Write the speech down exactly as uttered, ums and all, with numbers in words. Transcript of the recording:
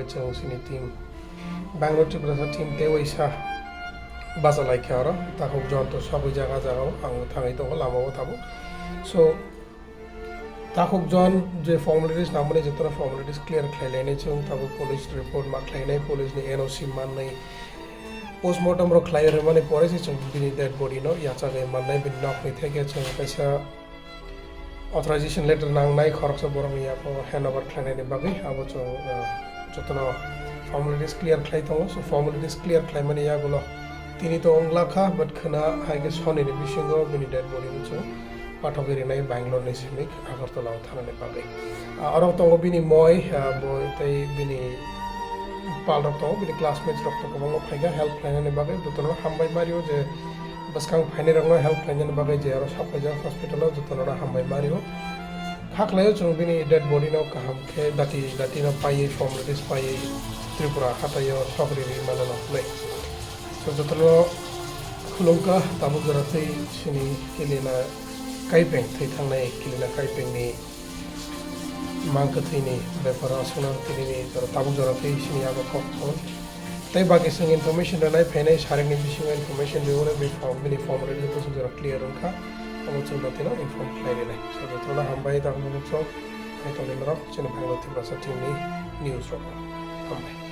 Chwng chini team, Bangalore Tiprasa team tei waisa bacha lai kha oro. Takhuk John to sogwi jaga jaga o ang thangwi tongo lama o tabuk. So takhuk John je formalities nangmani jotono formalities clear khlai lainai chwng tabuk police report ma khlainai, police ni N O C mannai, postmortem rok khlai rwmani pore se chwng bini dead body no yachagwi mannai, bini nok ni theke chwng kaisa authorization letter nangnai khoroksa borokni yago hand over khlainani bagwi, abo chwng, uh, jotono formalities clear khlai tongo. So formalities clear khlaimani yagulo tini to wngla kha, but khwna hai khe sonini bisingo bini dead body no chwng pathogwi rinai Bangalore ni simi Agartala o thanani bagwi. Ah, oro tongo bini moi, ah, bo tei bini pal rok tongo, bini classmates rok to kwbangma phaikha help khlainani bagwi. Jotono hambai mario je bwskang phainai rokno help khlainani bagwi je aro sapaijak hospital o, jotono hambai mario. Kha khlaio chwng bini dead body no kaham khe dati dati no paiwi formalities paiwi Tripura hatai o sok ri ri mano no hwnwi. So jotono khulumkha tabuk jora tei chini Kilina Kaipeng thwi thangnai, Kilina Kaipeng ni mang kwthwini beparo aswkno tinini jora tabuk jora tei chini yago kok thung. Tei baki chwng information rwnai phainai saringni bisingo information riwone bini form rwdi bwswk jora clear wngkha, abo chwng datino inform khlai rinai. So jotono hambai tabuk chwng hai tongni norok chini Bangalore Tiprasa team ni news rok. Hambai.